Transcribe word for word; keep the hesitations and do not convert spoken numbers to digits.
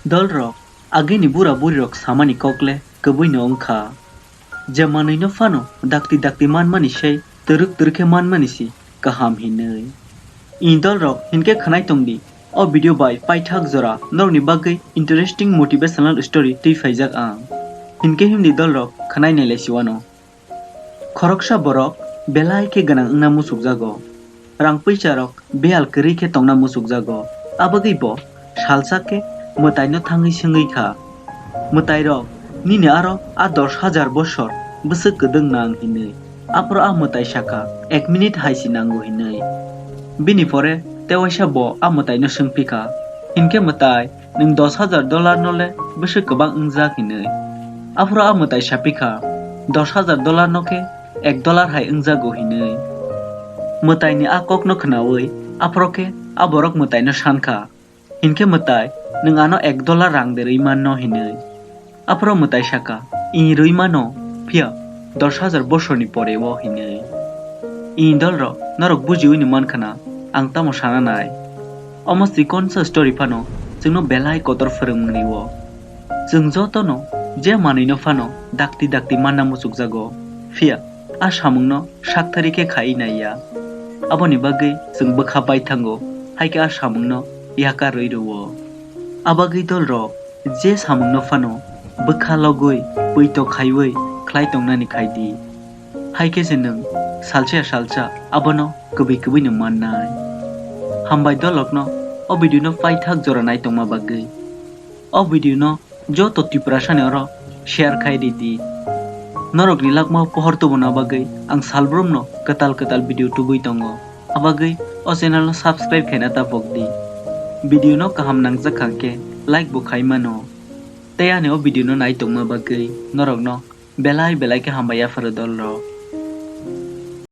Dolrok, agini bura burirok samani kokle kwbwino wngkha. Je manwino phano dakti dakti manmani sei twrwk twrwk khe manmani si kaham hinwi. I dolrok hinkhe khwnai tongdi, o video bai paithak jora norokni bagwi interesting motivational story twi phaijak ang. Hinkhe himdi dolrok khwnai nailai siwano. Khoroksa borok belai khe gwnang wngna muchukjago. Rang puisa rok beyal kwrwi khe tongna muchukjago. Abagwi bo salsa khe mwtaino thangwi swngwi kha, "Mwtai rok, nini aro a dos hajar bosor bwswk kwdwng nang?" hinwi. Aphuru a mwtai sakha, "Ek minute hai si nango," hinwi. Bini pore tei waisa bo a mwtaino swngphi kha, "Hinkhe mwtai, nwng dos hajar dollar no le bwswk kwbang wngjak?" hinwi. Aphuru a mwtai saphi kha, "Dos hajar dollar no khe ek dollar hai wngjago," hinwi. Mwtaini a kokno khwnawi aphuru khe a borok mwtaino sankha, "Hinkhe mwtai, nwng ano ek dollar rang de rwi manno?" hinwi. Aphuru mwtai sakha, "I rwi mano, phiya dos hajar bosorni pore o," hinwi. I dolrok, norok bujiwino mankha na, ang tamo sana nai. Omo chikonsa story phano chwngno belai kotor phwrwngmani o. Chwng jotono je manwino phano dakti dakti manna muchukjago, phiya a samungno sakthari khe khai naiya. Aboni bagwi chwng bwkha bai thango, hai khe a samungno yakar rwi rwo. Abagwi dolrok, je samungno phano bwkha logwi, poito khaiwi khlai tongnani khai di. Hai khe se nwng salsa ya salsa abono kwbwi kwbwino mannai. Hambai dolrokno o video no paithak jora nai tongma bagwi. O video no joto Tiprasani oro share khai ridi. Norokni lakma pohor tubuna bagwi ang salbrumno kwtal kwtal video tubui tongo. Abagwi o channel no subscribe khaina ta pokdi. Video no kaham nangjak kha khe like bo khai mano. Tei ani o video no nai tongma bagwi norokno belai belai khe hambai yapharo dolrok.